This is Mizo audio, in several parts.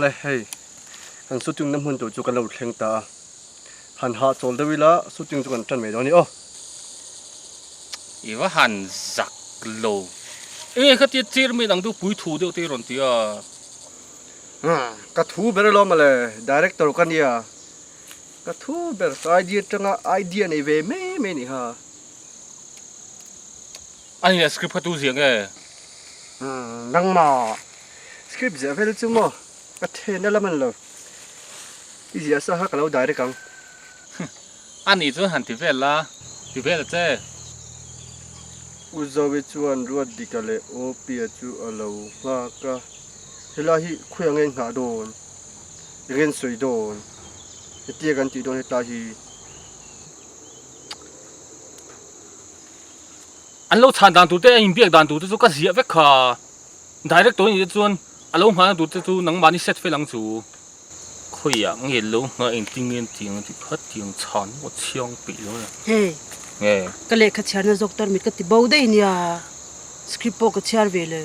Awle hei kan shooting na hmun tur chu kan lo thleng ta a, han hahchawl deuh ila shooting chu kan tan mai dawn a ni aw. I va han zak lo. Enge khatia chairman ang deuh pui thu deuh te i rawn ti a. Ka thu ber alawm mawle, director ka nia. Ka thu ber ka idea atanga idea nei ve mai mai a nih kha. A ni le script kha tu ziah nge? Nangmah script ziah vel chu maw ka then a la man lo. I ziah sa kha ka lo direct ang. A nih chuan han ti vel la, ti vel a che. U Zoe chuan Ruatdika leh Opia chu a lo nghak a, Helai hi khawiah nge in nghah dawn? Eng nge in sawi dawn? Hetia kan tih dawn hetlai hi. An lo chhan dan tur te, a inbiak dan tur te chu ka ziah vek kha. Director nih te chuan a lo nghahna tur te chu nangmahni set fel ang chu. Khawiah nge lo nghah engtin nge an tih ang tih kha tiang chhan maw chhiang peih lo a. Hei, Nge? Ka lehkha chhiarna zawk tar mit ka ti bo daih nia, script pawh ka chhiar ve lo.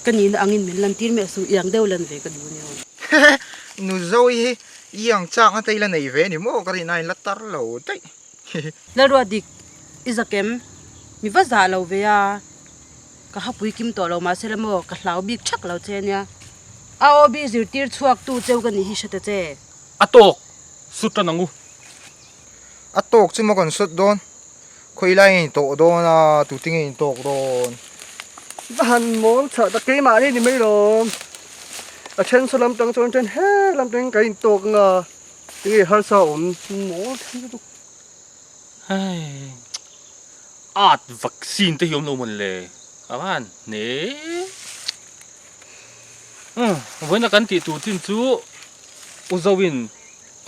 Ka nihna angin min lan tir miah suh, iang deuh lan ve ka duh nia. Hehe, nu Zoe hi iang chak na te i la nei ve ni maw ka rin a in la tar lo daih. Lalruah dik i zakem mi va zah lo ve a, ka hapui kim tawh lo mahse la maw ka hlau bik thak lo che ania. AOB zirtir chhuak tu cheu ka nih hi hre ta che. A tawk sut tan ang u. A tawk chu maw kan sut dawn, khawi lai nge in tawh dawn a, tute nge in tawk dawn. Va han mawl chhah tak keimah ni ni mai lawm. A then saw lam tang chuan then he lam tangin kan intawk anga. Tinge harsa awm mawl thei lutuk. Hei art vaccine te hi awm lo mawn le a van hne umm vawiina kan tih tur chin chu u Zoin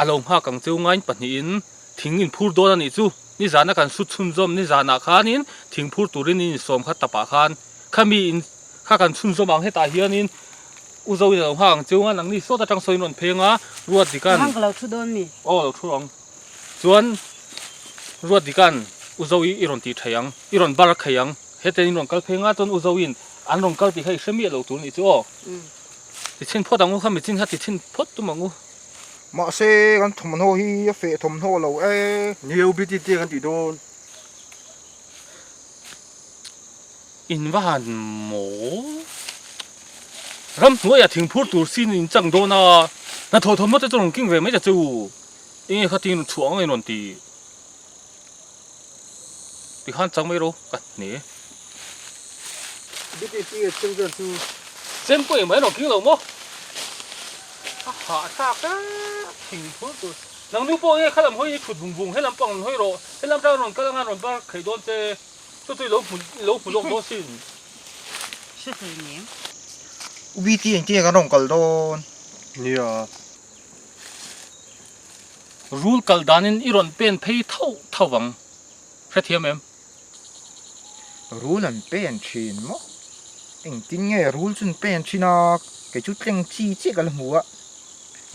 a lo nghak ang cheu ngain pahnihin thing in phur dawn a nih chu nizana kan sut chhunzawm nizanah khanin thing phur turin in insawm kha tapah khan khami in kha kan chhunzawm ang hetah hianin U Zoin a lo nghak ang chiu a, nangni sawt atang sawiin rawn pheng a, Ruatdika'n. Hang ka lo thu dawn mi? Aw lo thu ang. Chuan Ruatdika'n U Zoe i rawn tih thei ang, i rawn bar thei ang, hetiang in rawn kal pheng a, chuan U Zoin an rawn kal tih kha i hre miah lo tur anih chu aw. Ti chhin phawt ang u kha michin kha ti chhin phawt tum ang u. Mahse kan thawmhnaw hi a feh thawmhnaw lo e. Nio BTT kan tih dawn. In va han maw? Ramhnuaiah thingphur tur sin in chang dawn a, hnathawh thawmhnaw te chu rawn king ve mai ta che u. Enge kha tin chhuah ang a in rawn ti? Tikhan chang mai ro ka hne. Bik ti nge chem vel chu? Chem pawh engmah in rawn king lo maw? A hahthlak e, thingphur tur. Nang nu pawh enge kha lam hawi i thut vung vung, helam pang rawn hawi rawh, helam tang rawn kal anga rawn bar kheih dawn che. Chu chu i lo hmu i lo hmu lawk dawn sin. Hre hlei nem. U BT engtin nge kan rawn kal dawn? Nia. Rul kal danin i rawn pen phei thauh thauh vang. Hrethiam em? Rul an pen thin maw? Engtin nge rul chu an pen thin a? Kei chu tleng chi chiah ka la hmu a.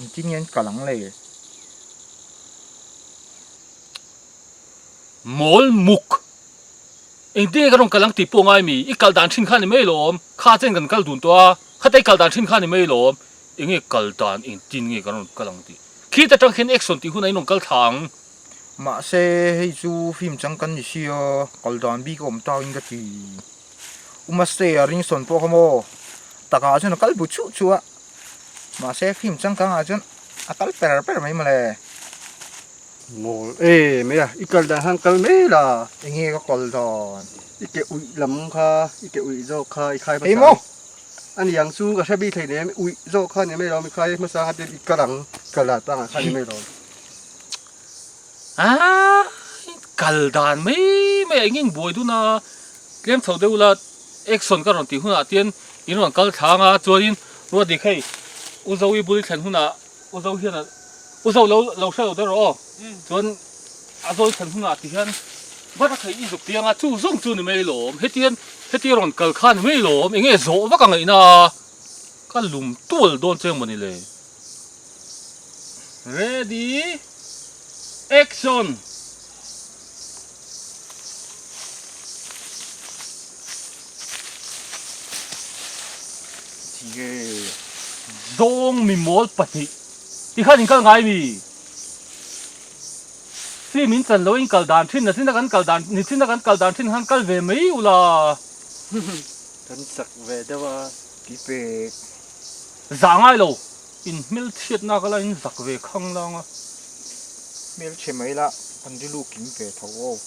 Engtin nge an kal ang le? Mawl muk. Engtin nge ka rawn kal ang tih pawh ngai mi? I kal dan thin kha ni mai lawm. Kha chen kan kal dun tawh a, khata i kal dan thin kha ni mai lawm. Enge kal dan engtin nge ka rawn kal ang tih? Khit atang khian action tih hunah in rawn kal thla ang. Mahse hei chu film chang kan ni sia, kal dan bik a awm tau in ka ti. U Mastea Ringson pawh kha maw takah chuan a kal bu chuh chuh a, mahse film changkangah chuan a kal per per mai mawle. Mawl e mai a, i kal dan khan kal mai la. Enge ka kal dan? I ke uih lam kha, i ke uih zawk kha i khai hmasa. Ei maw? A ni ang chu ka hre bik thei nem, uih zawk kha ni mai lo, mi khai hmasa kha te i kal ang, kal dan pangah kha ni mai lo. Aaa kal dan mai mai a eng eng buai dun a, tlem chho deuh la action ka rawn tih hunah tian in rawn kal thlang a, chuanin Ruatdik hei U Zoe bul i thlen hunah U Zo hian a U Zo lo lo hre lo der rawh aw. Chuan a zawi thlen hunah ti hian bar a thei i zuk tiang a, chu zawng chu ni mai lawm. Hetian heti rawn kal kha ni mai lawm. Enge zawh vak a ngaihna a, ka lum tual dawn che mawni le. Ready action! Tinge. Zawng mi mawl pahnih tikhan in kal ngai mi? Film in chan lo in kal dan thin nachina kan kal dan nichina kan kal dan thin khan kal ve mai ula. Kan chak ve deuh a. Ti pek. Zah ngai lo. In hmelchhiatna ka la in zak ve khang lang a. Hmelchhe mai la kan rilru kim ve tho aw.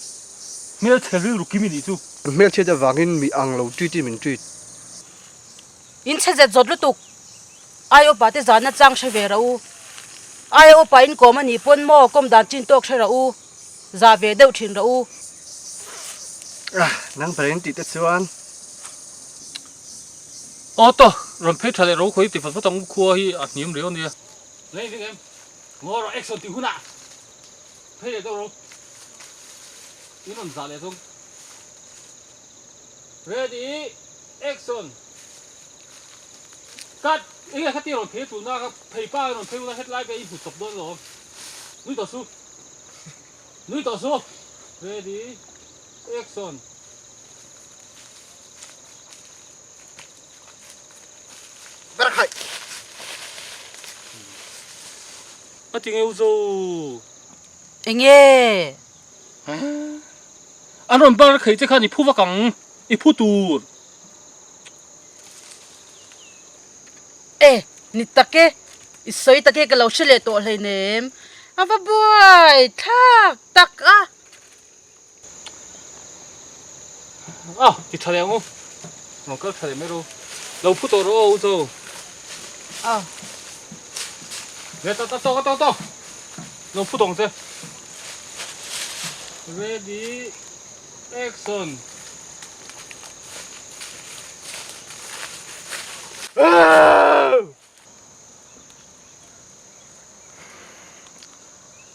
Hmelchhe rilru kim i nih chu. Hmelchhiat avangin mi ang lo treat in min treat. In chhe zet zawt lutuk. Ai upa te zahna chang hre ve rah u. Ai upa in kawm a nih pawn maw kawm dan chin tawk hre rah u. Zah ve deuh thin rah u. Nang ber in tih te chuan. Aw tawh, rawn phei tha leh ro khawi ti vat vat ang u khua hi a hniam riau ania. Lei vek em? Ngaw rawh action tih hunah phei leh deuh ro. In rawn zah leh thung. Ready action Cut Enge kha ti rawn phei tulna kha phei pa rawn phei ula hetlai vel i hmu chawp dawn alawm Nui tawh su Nui tawh su Ready action Ber khai A ti ngeu zo. Enge An rawn bar kheih che khan i phu vak ang, i phu tur. E, ni tak e, i sawi tak e ka lo hre leh tawh hleinem, a va buai thlak tak a. A, ti tha leh ang u, rawn kal tha leh mai ru, lo phu tawh rawh aw u Zo. A. Le ta ta tawk a tawk tawk. Lo phu tawng che. Ready action.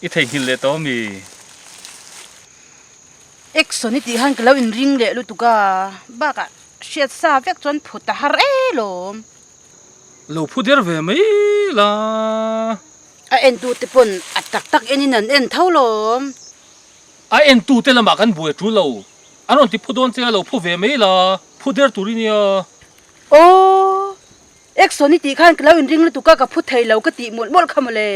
I theihnghilh leh tawh ami? Action i tih khan ka lo inring leh lutuk a, bakah hriat sa vek chuan phut a har e lawm. Lo phu der ve mai la. A entute pawn a tak tak enin an en tho lawm. A entute lamah kan buai tul lo. An rawn ti phu dawn che a, lo phu ve mai la, phu der tur i nia. Aw, Action i tih khan ka lo inring lutuk a, ka phu thei lo ka tih mawlh mawlh kha mawle.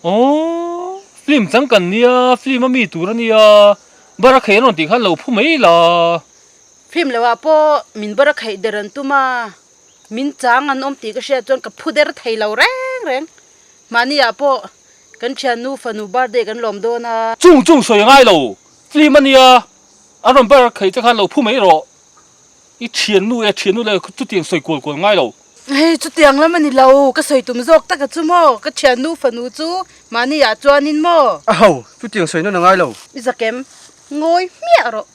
Aw, film chang kan nia, film a mi tur a nia, Barakhei an rawn tih khan lo phu mai la. Film lo ah pawh min Barakheih der an tum a. Min chang an awm tih ka hriat chuan ka phu der thei lo reng reng. Mahni ah pawh kan thiannu fanu birthday kan lawm dawn a. Chung chung sawi a ngai lo, film a nia, an rawn bar kheih che khan lo phu mai rawh. I thiannu e thiannu le chutiang sawi kual kual ngai lo. Hei chutiang lam a ni lo, ka sawi tum zawk tak a chu maw, ka thiannu fanu chu mahni ah chuanin maw. A ho, chutiang sawi nawn a ngai lo. I zakem ngawi hmiah rawh.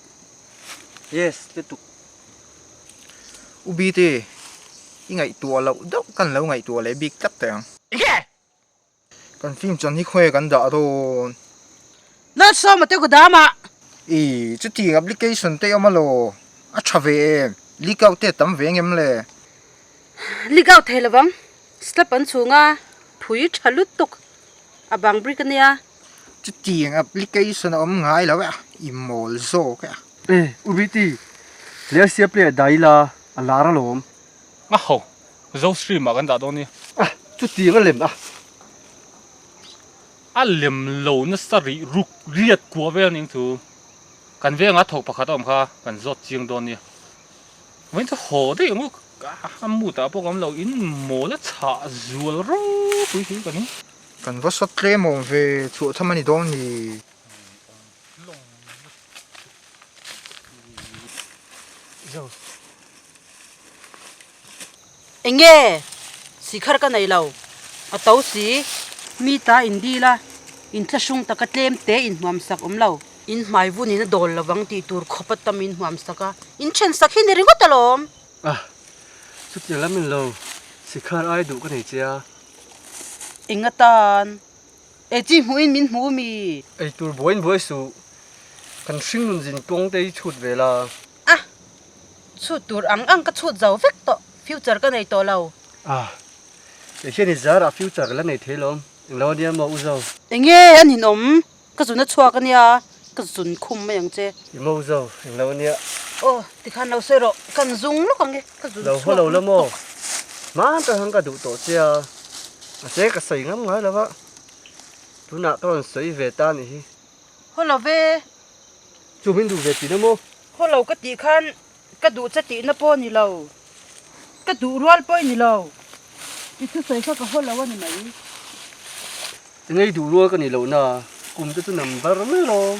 Yes, lutuk. U Bite, i ngaihtuah loh deuh kan lo ngaihtuah leh bik tlat teh ang. Kan film chan hi khawnge kan dah dawn? Lalsawma te kudamah. I, chutiang application te awm alaw? A tha ve em? Leak out te a tam ve ngem le? Leak out thei lovang. Slab an chhunga phui tha lutuk a bang brick ania. Chutiang application a awm ngai lo e a, i mawl zawk e a. E, U Biti, player sia player dah ila a lar alawm. A ho, Zo stream ah kan dah dawn nia. A, chutiang a lem a. A lem lo nasa rih ruk riat kua vel ning chu. Kan venga thawk pakhat a awm kha kan zawt chiang dawn nia. Vawiin chu haw daih ang u, a mood ah pawh ka awm lo, in mawl a chhah zual ropui hi ka ni. Kan va sawt tlem awm ve, chhuah tham a ni dawn ni. Enge? Sikhar ka nei lo. A to si. Mi ta in dil a, in thlahrung taka tlem te in hmuam sak awm lo. In hmai vun in a dawl lovang tih tur khawp a tam in hmuam sak a, in then sak hi ni ringawt alawm. Ah, chutiang lam in lo. Sikhar ai duh ka nei che a. Eng atan? E chi hmuhin min hmu mi? Ei tur buain buai suh, kan hring nun zin kawng te hi chhut ve la. A, chhut tur ang ang ka chhut zo vek tawh, future ka nei tawh lo. A, kei hian i zarah future ka la nei thei lawm, englo ania maw u zo? Enge a ninawm, ka zun a chhuak ania, ka zun khum mai ang che. I maw u zo, englo ania. Aw, tikhan lo sawi rawh, kan zung lawk ang e, ka zun chhuak Lo haw lo la maw? Hmaan tak khan ka duh tawh che a, mahse ka sawi ngam ngai lo va, tunah ka rawn sawi ve ta a nih hi. Haw lo ve. Chu min duh ve tihna maw? Haw lo ka tih khan ka duh che tihna pawh a ni lo, ka duh rual pawh i ni lo. I thusawi kha ka haw lo a ni mai. Engei duh rual ka nih lohna kum te chu number mai lawm.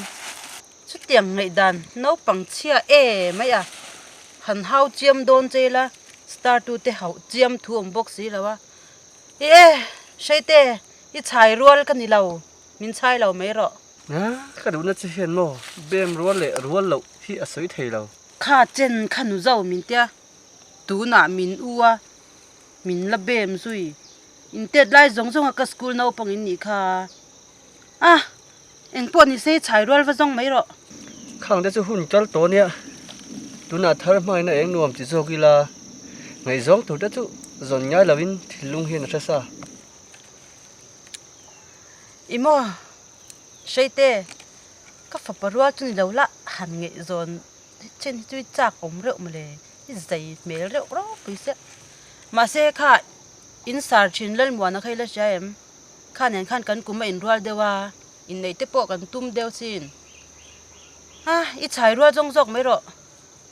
Chutiang ngaihdan naupang chhia e mai a, han hau chiam dawn che ila star tu te hauh chiam thu awm bawk si lo a, i e Hreite i chhai rual ka ni lo, min chhai lo mai rawh. Nia, ka duhna che hian maw bem rual leh rual loh hi a sawi thei lo. Kha chen kha nu zo min tia, tunah min u a, min la bem zui, intet lai zawng zawng a ka school naupang in nih kha a. Eng pawh ni se chhai rual va zawng mai rawh. Khang te chu hun kal tawh ania, tunah thar hmain a eng nuam ti zawk ila, ngaihzawng tur te chu zawn ngai lovin thinlung hian a hre sa. I maw, Hreite, ka fapa rual chu ni lo la, han ngaihzawn chen hi chu i chak awm reuh mawle, i zai hmel reuh ropui sia. Mahse kha in sar thin Lalmuana kha i la hria em? Kha nen khan kan kum a inrual deuh a, inneih te pawh kan tum deuh chin. A, i chhai rual zawng zawk mai rawh.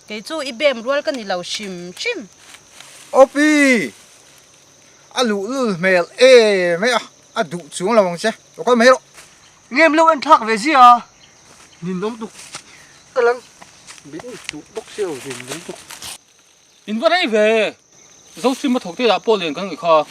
Kei chu i bem rual ka ni lo hrim hrim. Awpi! A luhlul hmel em mai a, a duh chuang lo ang che. Lo kal mai rawh. Ngem lo en thlak ve zia a, ninawm tuk ka lang min duh bawk sia ninawm tuk. In va rei ve, Zosima thawk te lah pawh lian kan ngaih kha.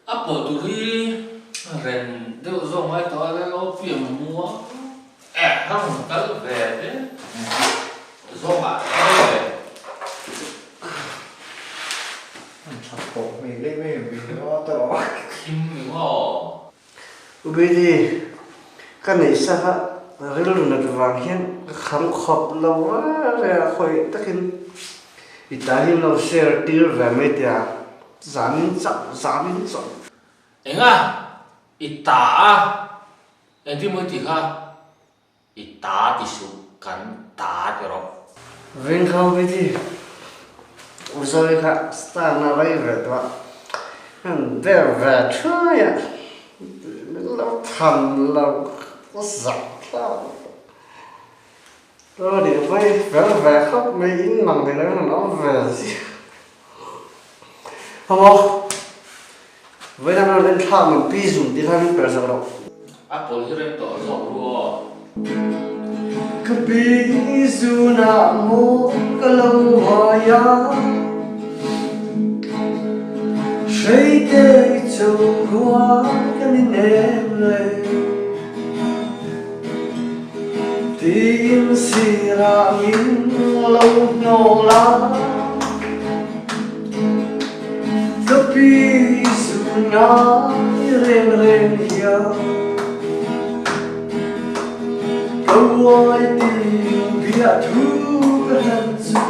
A pawh tur hi ren deuh zawk ngai tawh a lal aw piang mu a eh a rawn kal ve te zawk ah kal ve. An that tawh hmel em em ve a ta rawh. Thim ni maw. Ubili, ka neih sak a rilru nat vang hian ka kham khawp lo reng reng a khawih takin i ta hi lo share tir ve mai teh a. Zanin chauh, zanin chauh. Enga? I ta a? Engtin maw i tih kha? I ta ti suh, kan ta ti rawh. Vengkhau Viti, Uzawi kha star na rei ve tawh a, han der ve thuai a, min lo tham lo zak thlak. Aw nih mai fel ve khawp mai in mang ni lo in an awm ve ziah. Hamaw vawiin an rawn en thlak man pi zum tih khan min per zawk loh. A pawl hi rem tawh zawk ru aw. Ka pi zunah maw ka lo uai a, Hreite i cho rual kan inem le. Tiin sirah min lo hnawh la, Ka pi zu ngai reng reng hian Ka uai tin biahthu ka hlan chu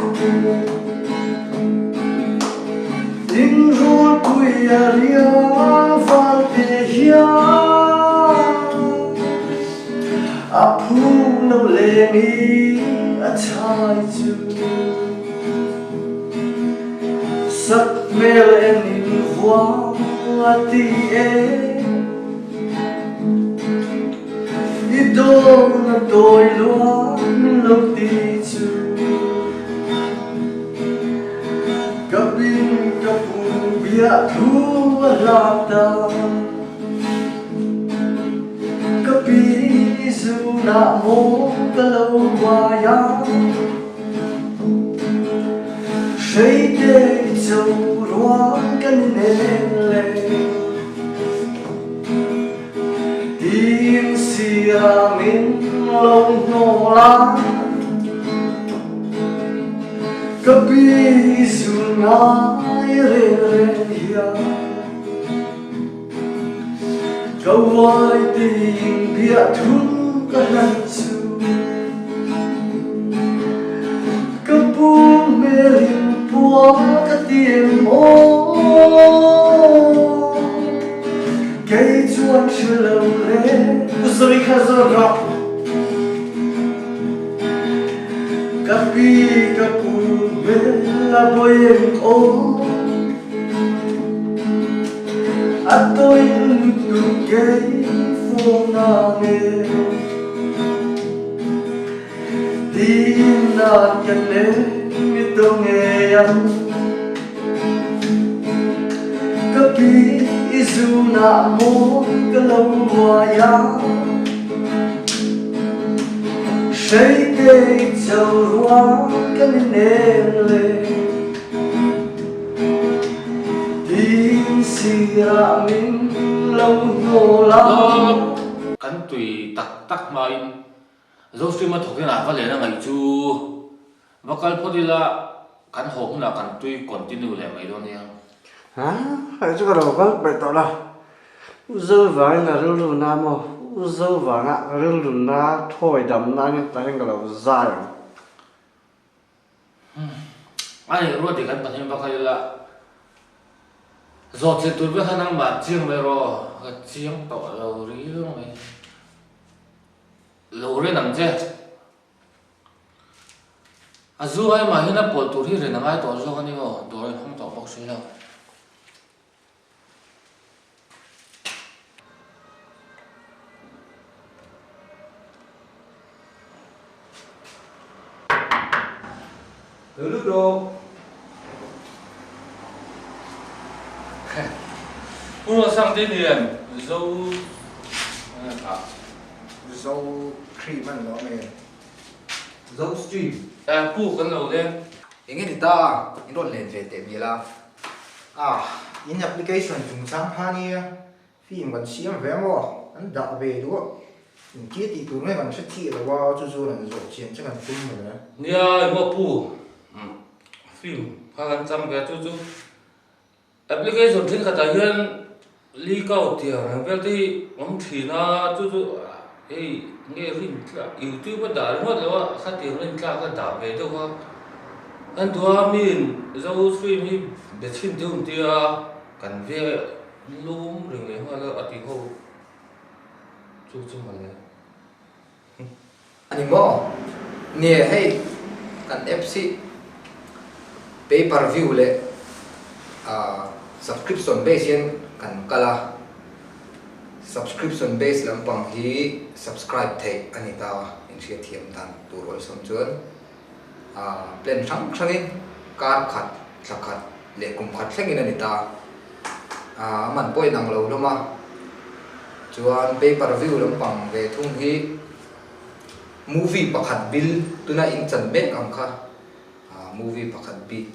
In rulpui a riang val te hian A phung lo leng i a chai chu Sak hmel en in vuang a ti e I dawn a tawi lua min lo ti chu Ka pin ka pum biahthu a hlat ta. Ka pi zunah maw ka lo uai a, Hreite i cho ruang kan in en le. Tiin sirang in lo hnawh la, Ka pi zun ngai reng reng hian. Ka uai tiin biahthu ka hlan chu Ka pu hmel in pua ka ti em aw Kei chuan hre lo le U Zoe kha zawt rawh Ka pi ka pu hmel a buai em aw A tawi lutuk kei fawng na nge Tin nan ka leng i to ngei ang Ka pi i zunah maw ka lo uai ang Hreite i cho ruang kan i nem le Tin sirah min lo hnawl ang. Kan tui tak tak hmain Zofima thawkin a va len a ngaih chu va kal phawt ila kan haw hunah kan tui continue leh mai dawn nia. Ha, hei chu ka lo kal peih tawh la. U Zo vangin ka rilru na maw? U Zo vanga ka rilru na thawi dam nan takin ka lo zai ang. A nih ruat dik an pahnih va kal ila zawt leh tur vek kha nangmah chiang mai rawh ka chiang tawh lo riau mai. Lo ren ang che. A zu ai mah hian a pawlh tur hi ren a ngai tawh zawk a ni aw, dawr in hawng tawh bawk si lo. Lo lut rawh. Pu Ruasang te nen Zo ah. Zo cream an lo nge Zo stream. Pu kan lo leng. Enge ni ta in rawn len ve teh mial a. Ah in application chungchang kha nia Film kan siam ve maw? An dah ve duh a, engtia tih tur nge kan hre chiah lo a, chu chuan an zawh chian che kan tum mawle. Nia emaw pu film kha kan chang ve a chu chu application thenkhatah hian leak out tih ang reng vel te hi awm thin a chu chu hei nge rin tlak youtube a dah ringawt lo a khatiang rin tlak a dah ve deuh a kan duh a miin zo film hi be chhin deuh ang tia kan ve Lum reng leh nghal a a ti ho chu chu mawle. A ni maw? Nia hei kan apps hi pay per view leh subscription base hian kan kal a, subscription base lampang hi subscribe theih a ni ta a, inhriatthiam dan tur awlsam chuan. Plan hrang hrangin kar khat, thla khat leh kum khat thlengin a ni ta. A man pawh inang lo hlawm a. Chuan pay per view lampang ve thung hi movie pakhat bill tuna in chan mek ang kha movie pakhat bik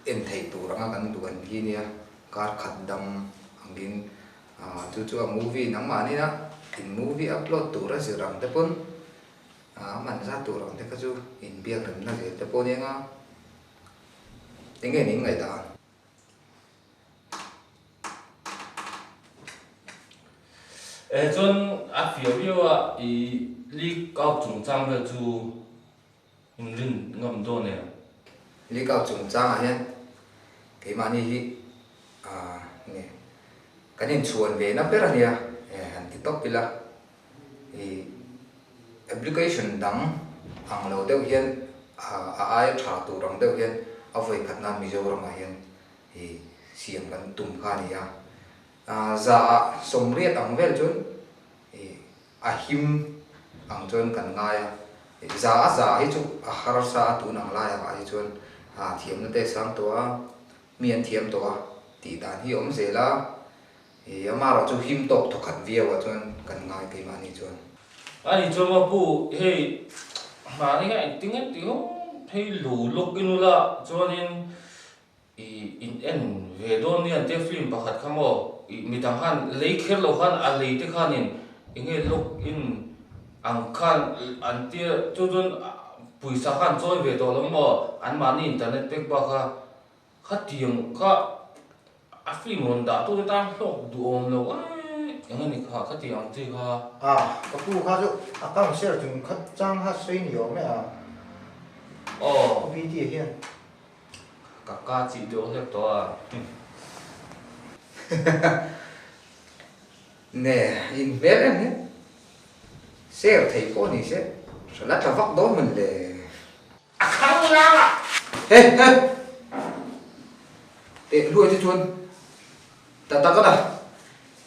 en theih tur anga kan duh an hi nia kar khat dam angin chu chu a movie nangmahnina in movie upload tur a zir ang te pawn A man zat tur ang te kha chu inbiak remna zel te pawh nia nga enge nin ngaihdan? Eh chuan a fiah viau a i leak out chungchang vel chu inrin ngam dawn em? Leak out chungchang ah hian keimahni hi ah nge kan inchhuan ve na ber a nia han ti tawp ila. I application dang ang lo deuh hian a aia tha tur ang deuh hian a vawi khat nan Mizoramah hian i siam kan tum kha a ni a. Za ah sawmriat ang vel chuan i a him ang chuan kan ngai a. Za a za hi chu a harsa a tun ang lai ah hi chuan thiamna te a sang tawh a, mi an thiam tawh a tih dan hi a awm zel a. I amarawh chu him tawk thawkhat viau ah chuan kan ngai keimahni chuan. A ni chuan maw pu hei mahni kha engtin nge tih hawng phei lu lawk in ula chuanin i in en ve dawn nia an tia film pakhat kha maw i midang khan lei kher lo khan a lei te khanin enge lawk in ang khan an tia chu chuan pawisa khan chawi ve tawh lo maw an mahni internet pek bak kha Khatiang kha a film rawn dah tute tan hlawk duhawm lo ai. Eng a ni kha ka tih ang chi kha. A, ka pu kha chu account share chung khat chang kha sawi ni awm e a. Aw. Pu BT-a hian. Ka ka chih deuh hlek tawh a. Ne, in hmel em hi. Share thei pawh ni se, hre la tla vak dawn hmun le. A khang lang a! He he! Teh hluai chu chuan ta tak a na.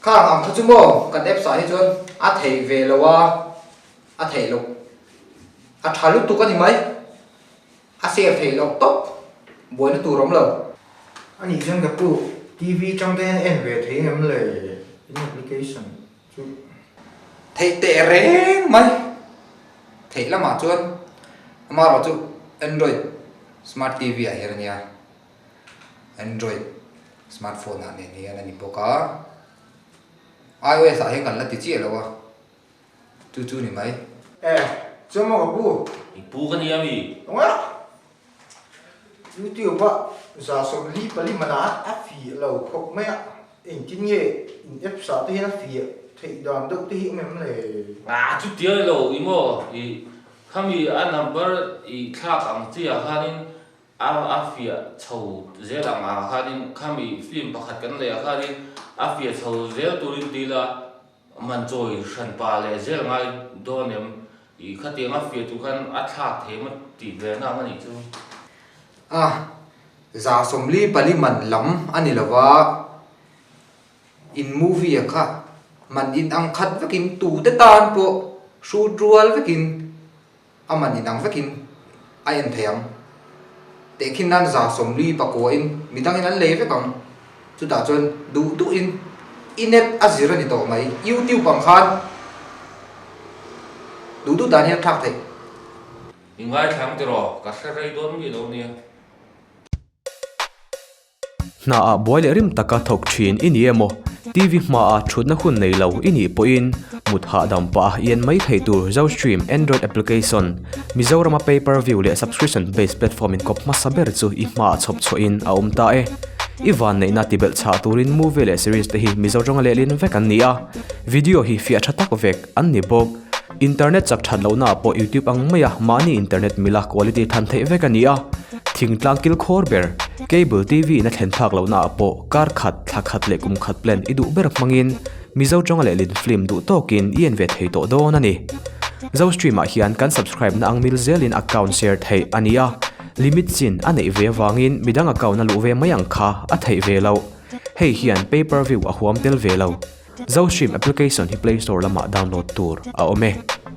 Khang ang kha chu maw kan apps ah hi chuan a theih ve lo a, a theih loh. A tha lutuk a ni mai. A share theih loh tawp. Buaina tur awm lo. A nih chuan ka pu, TV tang te hian en ve thei em le? In application chu. Theih teh reng mai. Theih lamah chuan amaherawh chu Android smart TV ah hian a nia. Android smartphone ah nen hian a ni bawk a. IOS ah hian kan la ti chiah lo a. Chu chu ni mai. E, chuan maw ka pu? I pu ka nia mi? Eng a? YouTube a 44 mana a fih lo khawp mai a, engtin nge in apps ah te hian a fih theih dan deuh te hi awm em le? A chutia ni lo i maw i khami a number i thlak ang chi ah khanin a a fiah chho zel ang ah khanin khami film pakhat kan lei ah khanin a fiah chho zel turin ti ila Man chawi hran pa leh zel ngai dawn em? I khatiang a fiah tur khan a thlak thei maw tih ve na ang a nih chu. A, 44 man lam a ni lova, in movie a kha man in ang khat vekin tute tan pawh hrut rual vekin A man inang vekin a en thei ang. Tehkhin nan 40 pakuain midangin an lei vek ang. Chutah chuan duh duhin i net a zir a ni tawh mai. YouTube ang khan duh duh dan hian a thlak theih. I ngaithla ang tiraw? Ka hre rei dawn mi lo nia. Hnaah buai leh rim taka thawk thin i ni emaw, TV hmaah thutna hun nei lo i nih pawhin mut hahdam pah a ian mai thei tur Zostream Android application, Mizorama pay per view leh subscription based platform inkawp hmasa ber chu i hmaah chhawp chhuahin a awm ta e. I vanneihna tibelh chhah turin movie leh series te hi Mizo tawnga lehlin vek an ni a, video hi fiah tha tak vek an ni bawk. Internet chak that lohnaah pawh YouTube ang maia mahni internet mila quality than theih vek a ni a. Thingtlang kilkhawr ber, Cable TV in a thlen thlak lohnaah pawh kar khat, thla khat leh kum khat plan i duh ber hmangin Mizo tawnga lehlin film duh tawkin i en ve thei tawh dawn a ni. Zostream ah hian kan subscribe na ang mil zelin account share theih a ni a, limit chin a neih ve avangin midang account a luh ve mai ang kha a theih ve loh. Hei hian pay per view a huam tel ve lo. Zostream application hi play store lamah download tur a awm e.